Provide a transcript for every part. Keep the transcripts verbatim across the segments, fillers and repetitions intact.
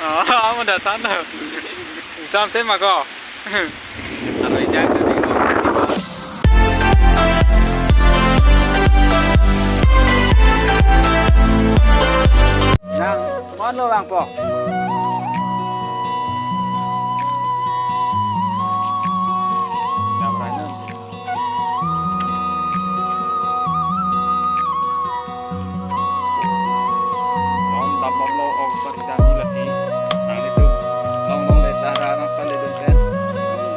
Oh, amo datang lo. Usam se mako. Aro ijak tadi. Nang, mon lo bang po. Jam rainun. Non dambomlo ong parida mi lasi. Nanglitum longlongle ta ra nangpaledun pen.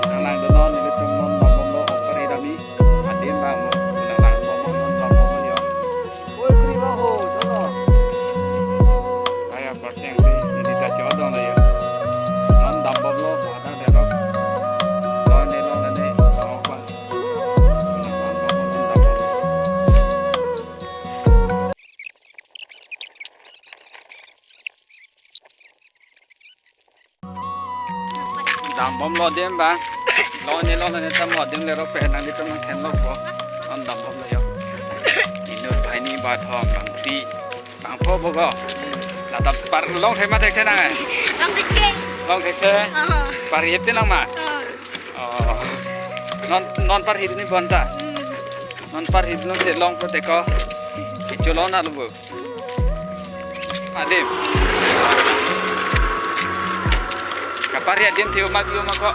Nang langdun non, nelitum non dambomlo ong parida mi. Adim bang mo, nang langbom non dambomlo yo. Oi, kri bang ho, jolo. Aya, parteng si, neli ta chodong lo yo. Non dambomlo, pada derok. Lo ne, lo ne, ne, lo pa. Dambomlo adim bang. Lo ne, lo ne, tam lo adim lerok pen nanglitum nangkhenlo po. Non dambomlo yo. Inut banghini bathom bangpi. Bangpho bo ko. Lata par long thek ma thekthe nang ai. Long thekthe. Long thekthe. Oh. Parhip te nang ma. Oh. Oh. Non, non parhip ni bonta. Hmm. Non parhip non te long po te ko. Kichu lo na lo bo. Adim. Kaparhi adim thi uma di uma ko.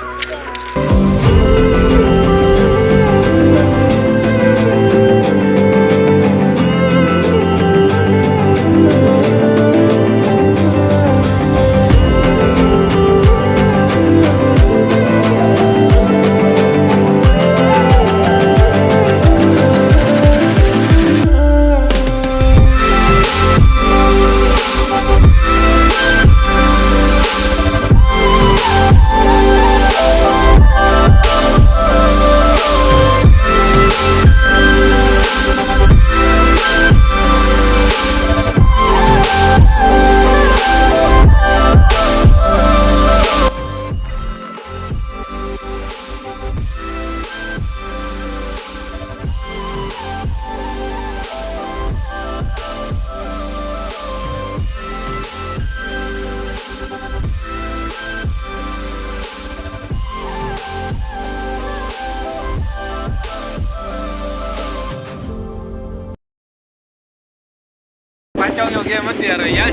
Pachong yoge mati aro ya.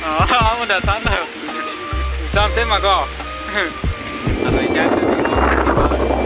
Oh, amo datang lo. Usam se mako. Aro ijak tadi.